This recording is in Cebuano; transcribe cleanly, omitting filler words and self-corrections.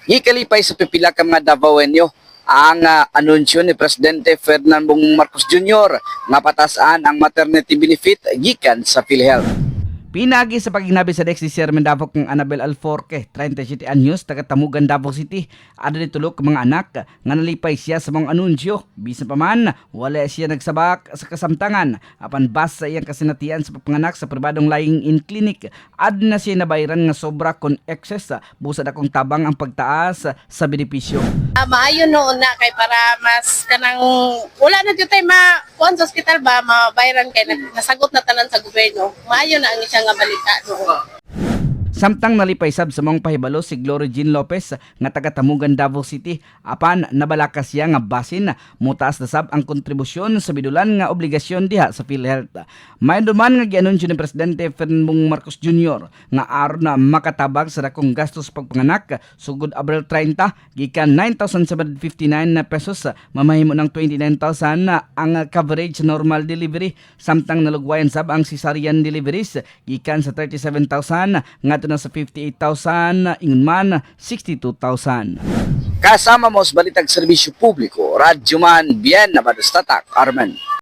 Gikalipay sa pipila ka mga Davaoenyo ang anunsyo ni Presidente Ferdinand Bongbong Marcos Jr. nga patasan ang maternity benefit gikan sa PhilHealth. Pinagi sa paginabi sa DXD Chairman Davao kang Annabel Alforque, 37 anyos, taga Tamugan, Davao City. Adunay tulo ka mga anak nga nalipay siya sa mga anunsyo. Bisan pa man, wala siya nagsabak sa kasamtangan. Apan base sa iyang kasinatian sa pagpanganak sa pribadong lying in clinic, aduna siya nabayran nga sobra kon excess busa dakong tabang ang pagtaas sa benepisyo. Ah, maayo noon na kay para mas kanang wala na jud tay ma kuan sa ospital ba, mabayran kay nasagot na tanan sa gobyerno. Maayo na ang isang nga balita noon. Samtang nalipay sab sa mga pahibalo si Glory Jean Lopez nga taga Tamugan, Davao City, apan nabalaka siya nga basin mutaas na sab ang kontribusyon sa bidulan nga obligasyon diha sa PhilHealth. May duman nga gianunsyo ni Presidente Ferdinand Marcos Jr. nga aron na makatabang sa dakong gastos pagpanganak sugod Abril 30, gikan 9,759 na pesos mamahimo ng 29,000 na ang coverage normal delivery, samtang nalugwayan sab ang cesarean deliveries gikan sa 37,000 ngadto na sa 58,000, ingon man 62,000. Kasama mo sa Balitag Serbisyo Publiko, Radyoman Bien Nabados Tatak, Armen.